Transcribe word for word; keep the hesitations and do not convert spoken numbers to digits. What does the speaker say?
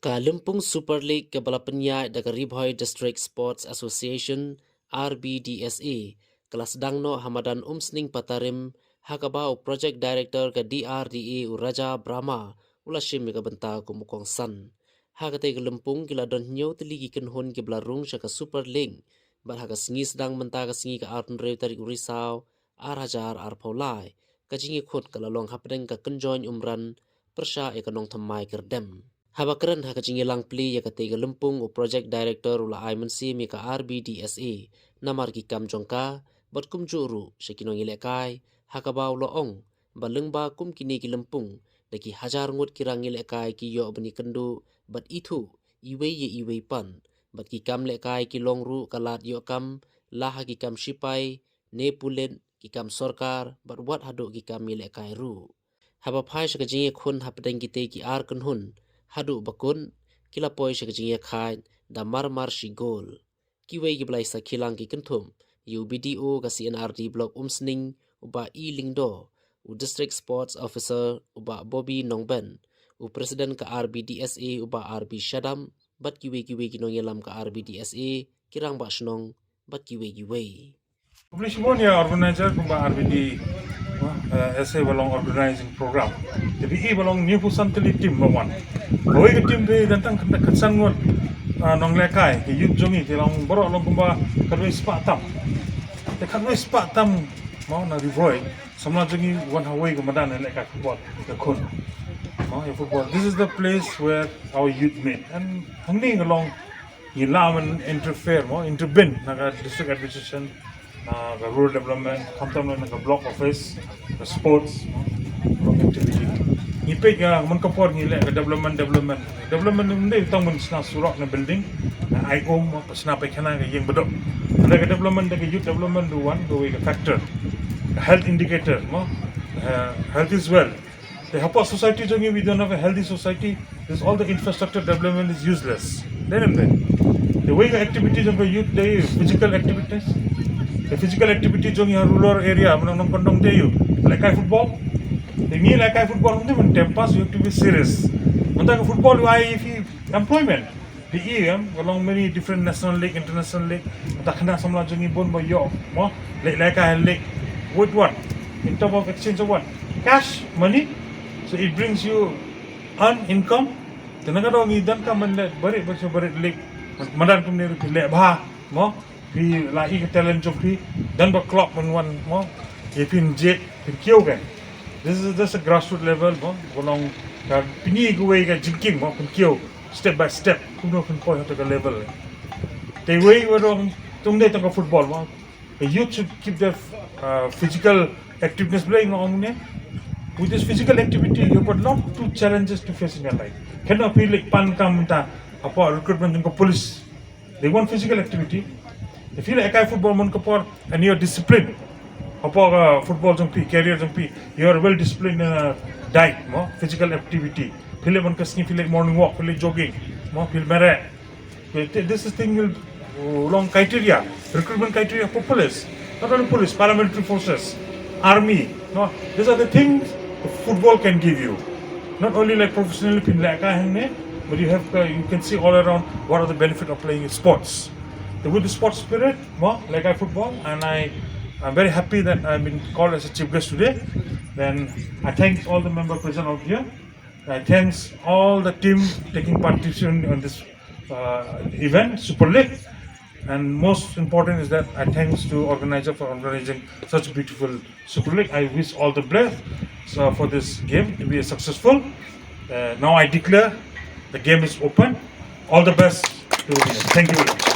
Ka Lympung Super League kaba la pynïaid da ka Ri Bhoi District Sports Association, R B D S A, ka la sdang noh ha madan Umsning Patarim, ha kaba u Project Director ka D R D A u Raja Brahma u la shim ïa ka bynta kum u kongsan. Ha katei ka lympung ki la don hynñiew tylli ki kynhun kiba la rung sha ka Super League, bad ha ka sngi sdang mynta ka sngi ka arphew hynriew tarik u Risaw, ar hajar arphew lai, ka jingïakhun ka la long hapdeng ka Kynjoin Umran, pyrshah ïa ka Nongthymmai Kyrdem. Haba kren ha ka jingïalang plie ïa katei ka lympung, u Project Director u la ai mynsiem ïa ka R B D S A namar ki kam jong ka, bad kumjuh ruh sha ki nongïalehkai, ha kaba u la ong ba lyngba kum kine ki lympung, da ki hajar ngut ki rangïalehkai ki ïoh ban ïakynduh bad ithuh iwei ïa iwei pat, bad ki kam lehkai ki long ruh ka lad ïoh kam, la ha ki kam shipai ne pulit, ki kam sorkar, bad wat haduh ki kam ïalehkai ruh. Haba phai sha ka jingïakhun hapdeng kitei ki ar kynhun, haduh ba kut ki la poi sha ka jingïakhaid da marmar shi gol. Kiwei kiba la ïasakhi lang ki kynthup ïa u B D O ka C N R D Block Umsning, u Bah E Lyngdoh, u District Sports Officer u Bah Bobby Nongben, u President ka R B D S A u Bah R B Shadap, bad kiwei kiwei ki nongïalam ka R B D S A, ki rangbah shnong, bad kiwei kiwei. Publish mon ïa organizer kumba R B D, uh, S A ba long organizing program. Te phi i ba long hynñiewphew san tylli team ba wan. Kawei ka team phi don tang khyndai khatsan ngut, uh, nonglehkai, ki youth jong ngi, ki long baroh long kumba khatwei spah tam. Te khatwei spah tam, mo, na Ri Bhoi, samla jong ngi wan ha wei ka madan lehkai football, ka khun. Mo, ïa football. This is the place where our youth meet. And hangne ka long ngi lah ban interfere mo, intervene na ka district administration, na ka rural development, khamtam na ka block office, ka sports, mo, block activity. Ngi peit ka mon ka por ngi leh ka development, development. Development ym dei tang ban shna surok ne building, na ai um, mo, ka shna paikana, ka ïing baduk. Leh ka development, da ka youth development ruh wan kawei ka factor. Ka health indicator, mo, uh, health is wealth. Te hapoh society jong ngi, we don't have a healthy society. This all the infrastructure development is useless. Dei ne em dei? Te wei ka activity jong ka youth dei physical activities. Te physical activity jong ngi ha rural area, mynta nongkyndong dei ïa u lehkai football. Te ngi lehkai football ym dei ban time pass, you have to be serious. Mynta ka football u ai phi employment. Phi i em, ka long many different national league, international league. Mynta khynnah samla jong ngi bun ba ïoh, mo, leh lehkai ha league. With what? In term of exchange of what? Cash, money. So it brings you earn income. Te na ka daw ngi donkam ban leh barit, barit, barit league. Madan kumne ruh phi leh bha, mo. Phi la i ka talent jong phi, don ba club ban wan, mo. Ïa phin jied, phin kiew kan. This is just a grassroots level, mo. Ka long ka pyni kawei ka jingkieng, mo, phin kiew. Step by step, kumno phin poi ha ka level. Te wei wa dong, ym dei tang ka football, mo. The youth should keep their, uh, physical activeness playing on, eh? With this physical activity, you've got lot two challenges to face in your life. Kano phi leh pan kam ta, hapoh recruitment jong ka police. They want physical activity. If you lehkai football mon ka por and you're disciplined, hapoh ka football jong phi, career jong phi, you're well disciplined in a diet, mo, physical activity. Phi leh mon ka sngi, phi leh morning walk, phi leh jogging, mo, phi leh mareh. Th-, th-, this is thing will, uh, long criteria, recruitment criteria for police. Not only police, paramilitary forces, army. No, these are the things the football can give you. Not only like professionally phin lehkai hangne, but you have, uh, you can see all around what are the benefit of playing sports. The, with the sports spirit, mo, lehkai football, and I, I'm very happy that I've been called as a chief guest today. Then I thank all the member present out here. I thanks all the team taking participation on this, uh, event, Super League. And most important is that I thanks to organizer for organizing such beautiful Super League. I wish all the best, so, for this game to be a successful. Uh, now I declare the game is open. All the best to the winners. Thank you very much.